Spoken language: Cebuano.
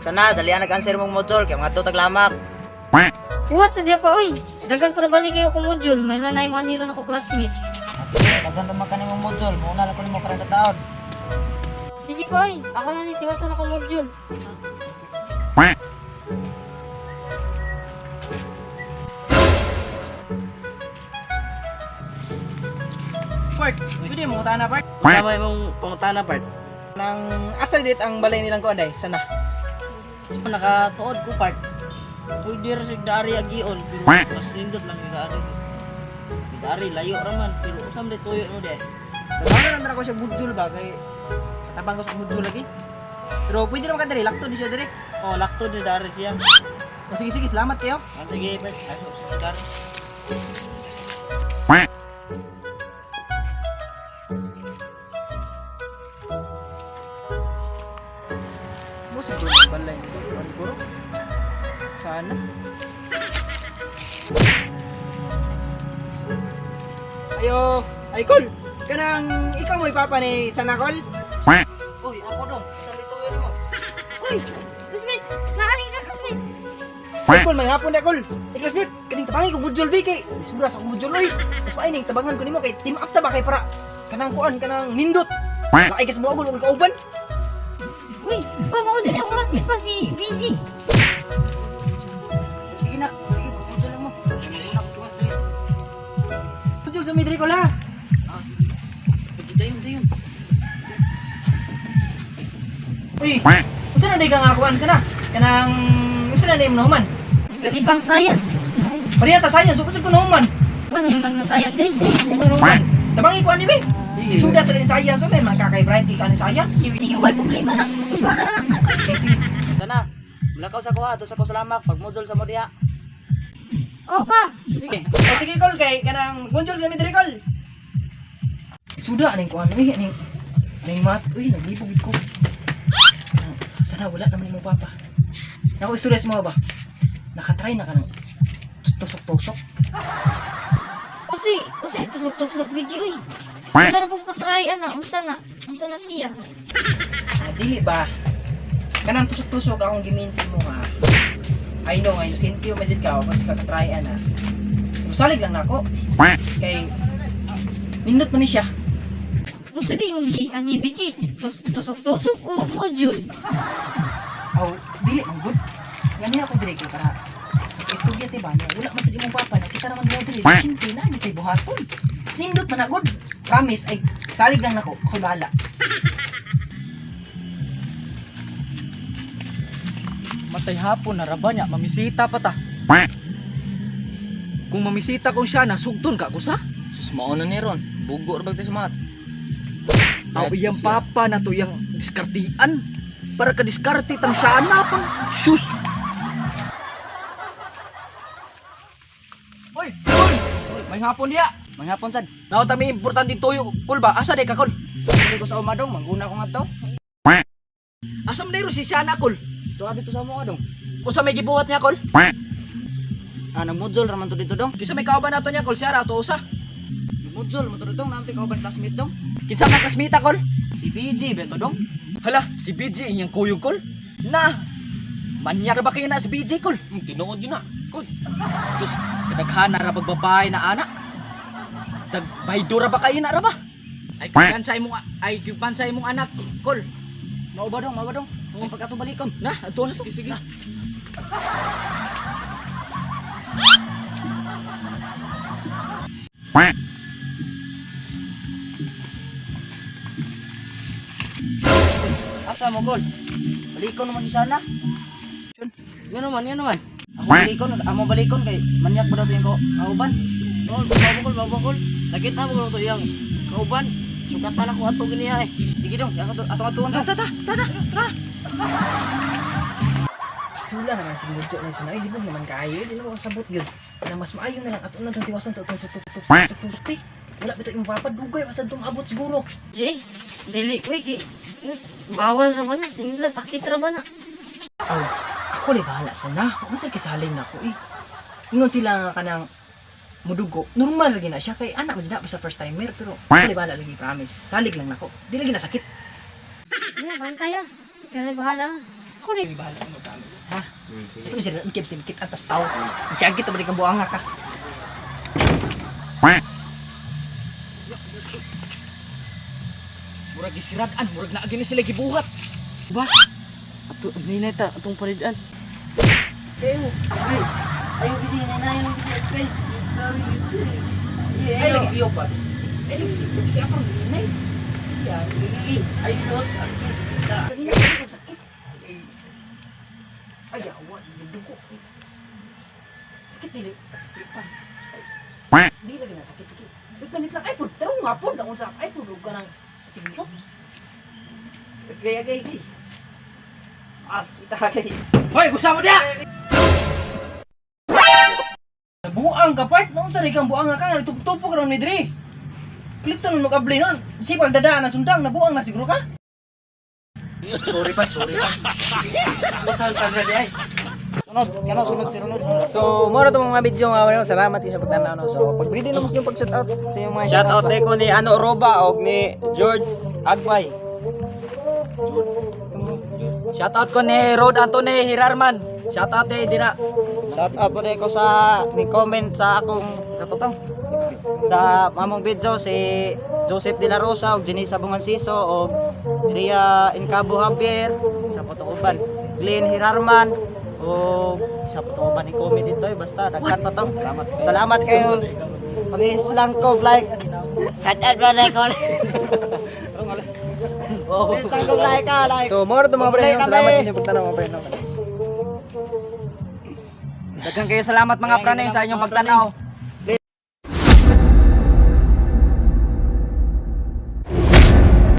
Sana dali ang nag-answer mong module kay mga taglamak. What sa diya pa oy? Dagan para balik kayo kong module. May nanay mo nila ako classmate. Sige, dagan ra man kani mong module, muna lang ko nimo karong taon. Sige pa oy, ako na ni tiwasan ako module. Part, pwede mo na part. Tama imong pangutana part. Nang asa dit ang balay nilang kuan day? Sana. Nakatuod ko part. Pwede ra sig dari agion pero mas nindot lang yung dari. Dari layo ra man pero usam day tuyo mo day. Dalawa na lang ko siya module ba kay tabang ko sa module lagi. Pero pwede naman ka diri, lakto di siya diri. Oh, lakto ni dari siya. O sige sige, salamat kayo. Ah, sige part. Ay, sige dari. Mo siguro ang balay nito kuan guro. Sana. Ayo, ay kol. Kanang ikaw mo ipapa ni sana kol. Uy, ako dong. Sa may tuyo nimo. Uy, classmate, naali ka classmate. Ay kol, may hapon na kol. Ay classmate, kaning tabangi ko module bi kay sobra sa akong module oy. Mas maayo ning tabangan ko nimo kay team up ta ba kay para kanang kuan kanang nindot. Laay kas mo agol og kauban. Uy, pa mao din ako classmate pa si BG. Sige na, sige, module lang mo. Muna ko tuwas diri. Module sa midri ko la. Ah, sige. Sige, dayon, dayon. Uy, unsa na day ka nga kuan sana? Kanang unsa na day mo nahuman? Dali pang science. Pareha ta science, upos ko nahuman. Wala yung pang science din. Unsa nahuman? Tabangi kuan ni be. Isuda sa rin science, so may man kakay bright kay kanin science. Sige, wala problema na. Okay, sige. Sana. Mulakaw sa kuha, to sa ko salamak pag module sa mo diha. Oh pa. Sige. O sige kol kay kanang module sa midri kol. Isuda aning kuan uy aning aning mat uy naglibog ko. Sana wala naman imong papa. Nako istorya sa mga ba? Nakatry na ka ng tusok-tusok. Usi, usi tusok-tusok BG uy. Wala na pong katry ana, unsa na? Unsa na siya? Ah, dili ba? Kanang tusok-tusok akong gimin sa imo nga. I know, I innocent man jud ka kasi kakatry ana. Pero salig lang nako. Kay nindot man ni siya. Unsa kay imong giingan ni BG? Tusok-tusok o module. Aw, dili man good. Yan niya ako diri kay para istorya ti ba niya. Wala man sa imong papa nakita naman mo diri. Siyempre na ni kay buhaton. Nindot man na good. Promise ay salig lang nako. Ako bahala. Matay hapon na raba niya, mamisita pa ta. Kung mamisita kong siya, nasugton ka ko sa. Sus mao na ni ron. Bugo ra bagtay sumat. Aw iyang papa na to iyang diskartian. Para ka diskarte tang siya na pang sus. Oy, kol. May hapon diya. May hapon sad. Nao ta may importante tuyo kol ba? Asa day ka kol? Dili ko sa umadong, mangguna ko ngadto. Asa man dayro si Siana kol? Tuwa dito sa mo dong. Usa may gibuhat niya kol? Ah, nagmodule ra man to dito dong. Kinsa may kauban nato niya kol siya ra to usa. Nagmodule man to dito, naamti kauban classmate dong. Kinsa man kasmita kol? Si BG beto dong. Hala, si BJ inyang kuyog kol. Na. Manyak ra ba kayo na si BJ kol? Tinuod yun na. Kol. Sus, kadaghana ra pagbabae na ana. Dagbaydo ra ba kayo na ra ba? Ay gipan sa imong ay gipan sa imong anak kol. Mao ba dong, mao ba dong? Ang pagkato balikon. Na, ato na to. Sige, sige. Asa mo gol? Balikon naman si sana. Yun naman, yun naman. Ako balikon, amo balikon kay manyak ba daw to yung kauban? Kol, mabakol, mabakol. Nakita mo ko to iyang kauban. Sugatan ako ato giniya eh. Sige dong, ako ato atuon Ta dong. ta ta ta ta. ta. Sula naman si Mudyo na sinay, libog naman kaayo, di naman ako sabot yun. Na mas maayo na lang ato na itong tiwasan, itong tusok tusok tusok tusok eh. Wala bitaw imong papa, dugay basta itong abot siguro. Jay, dili uy kay bawal ra man na, singla sakit ra man na. Aw, ako lay bahala sana. Huwag man sa kisaling na ako eh. Ingon sila nga kanang mudugo. Normal lagi na siya kay anak mo na basta first timer pero ako lay bahala lagi promise. Salig lang nako. Di lagi na sakit. Yeah, bantay ah. Kaya bahala. Ako ni Bahala mo promise, ha? Ito sila ang kibs kit atas tao. Siya kita balik ang buanga ka. Murag gisirad-an, murag naagi ni sila gibuhat. Ba? Ato ninay ta atong palidan. Ayo gidi ninay yung gidi. Ay lagi biyo pa. Ay lagi biyo pa ninay. Ay lot. Kanina ko sakit. Ay awa, dugo. Sakit dili. Sakit pa. Ay, di lagi na sakit lagi. Wait lang, wait lang. Ay pud, tarong nga pud ang unsa. Ay pud ka nang siguro. Gay gay gay. As kita gay. Hoy, gusa mo dia. Buang ka part, naunsa rin kang buang ka nga tupok ra ni diri. Klito nun magabli nun. Si pagdadaan na sundang, nabuang na siguro ka. Sorry pa, sorry pa. Sunod, kano sunod si Ronald. So, moro to mga video mga ano, salamat kayo sa pagtanaw no. So, pag ready na mo sa pag shout out sa inyong mga Shout out ko ni ano Roba og ni George Agway. Shout out ko ni Rod Anthony Hirarman. Shout out eh dira. Shout out po ko sa ni comment sa akong sa totoo. Sa mamong video si Joseph De La Rosa og Jenisa Bungansiso og Ria Incabo Javier sa Potokoban. Glenn Hirarman og sa Potokoban ni comment dito eh, basta daghan pa to. Salamat. Salamat kayo. Please lang ko like. Shout out ba na ko. Please lang ko like ah, like. So, moro to mga pre, no? Salamat kayo sa pagtanaw mga pre. No? Daghang kayo salamat mga prane sa inyong pagtanaw.